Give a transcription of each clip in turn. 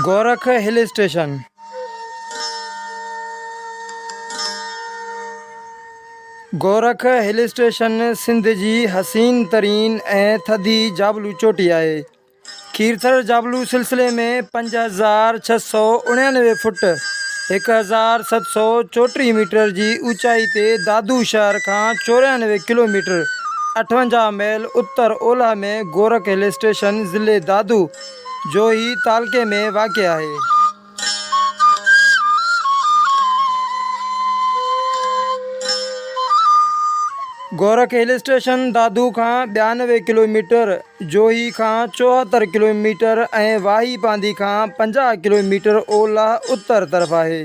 Gorakh hill station. Gorakh hill station Sindh جي حسين ترين ۽ ٿڌي جابلو چوٽي آهي. کيرٿر جابلو سلسلي ۾ 5699 فٽ، 1734 ميٽر، جي اوچائي تي دادو شهر کان 94 ڪلوميٽر، 58 ميل، اتر اولهه ۾ گورک هل اسٽيشن ضلعي دادو، جوهي تعلقي ۾ واقع آهي. گورک هل اسٽيشن دادو کان 92 ڪلوميٽر، جوهي کان 74 ڪلوميٽر ۽ واهي پانڌي کان 50 ڪلوميٽر اولهه اتر طرف آهي.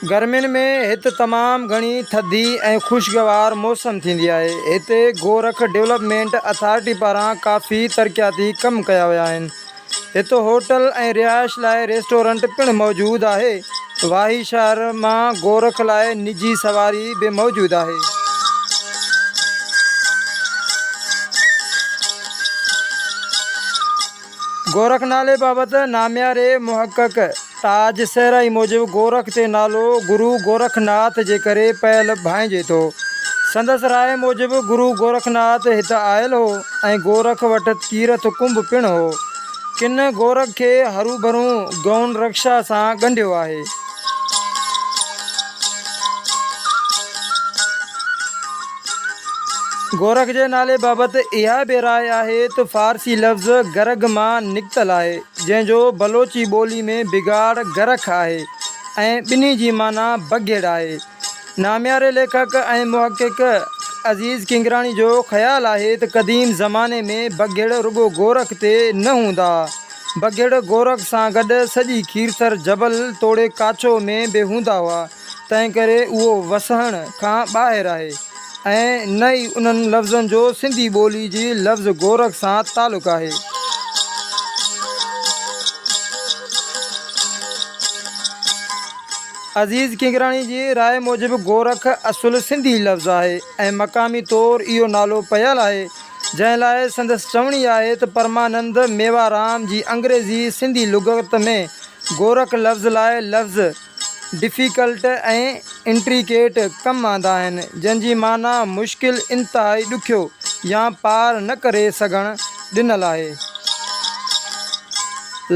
گرمين ۾ هت تمام گهڻي ٿڌي ۽ خوشگوار موسم ٿيندي آهي. هتي گورک ڊولپمينٽ اٿارٽي پاران ڪافي ترقياتي ڪم ڪيا ويا آهن. هت هوٽل ۽ رهائش لاء ريسٽورنٽ پڻ موجود آهي. واهي شهر مان گورک لاء نجي سواري به موجود آهي. گورک نالي بابت نامياري محقق تاج صحرائي موجب گورک تي نالو گرو گورکناٿ جي ڪري پيل ڀانئجي ٿو. سندس راء موجب گرو گورکناٿ هت آيل هو ۽ گورک وٽ تيرٿ ڪنڀ پڻ هو. ڪن گورک کي هروڀرون گئون رڪشا سان ڳنڍيو آهي. گورک جي نالي بابت اها به راء آهي ته فارسي لفظ گرگ مان نڪتل آهي، جنهن جو بلوچي ٻولي ۾ بگاڙ گرک آهي ۽ ٻنهي جي معنيٰ بگهڙ آهي. نامياري ليکڪ ۽ محقق عزيز ڪنگراڻي جو خيال آهي ته قديم زماني ۾ بگهڙ رڳو گورک تي نه هوندا ها. بگهڙ گورک سان گڏ سڄي کيرٿر جبل توڙي ڪاڇو ۾ به هوندا هئا، تنهنڪري اهو وسهڻ کان ٻاهر آهي ۽ نه ئي انهن لفظن جو سنڌي ٻولي جي لفظ گورک سان تعلق آهي. عزيز ڪنگراڻي جي راء موجب گورک اصل سنڌي لفظ آهي ۽ مقامي طور اهو نالو پيل آهي، جنهن لاء سندس چوڻي آهي ته پرمانند ميوارام جي انگريزي سنڌي لغت ۾ گورک لفظ لاء لفظ Difficult ۽ Intricate ڪم آندا آهن، جنهن جي معنيٰ مشڪل، انتهائي ڏکيو يا پار نه ڪري سگهڻ ڏنل آهي.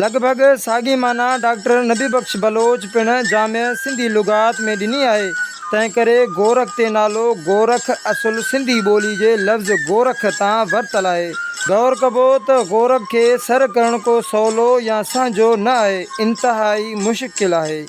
لڳ ڀڳ ساڳي معنيٰ ڊاڪٽر نبي بخش بلوچ پڻ جامع سنڌي لغات ۾ ڏني آهي. تنهنڪري گورک تي نالو گورک اصل سنڌي ٻولي جي لفظ گورک تان ورتل آهي. غور ڪبو ته گورک کي سر ڪرڻ ڪو سولو يا سهنجو نه آهي، انتهائي مشڪل آهي.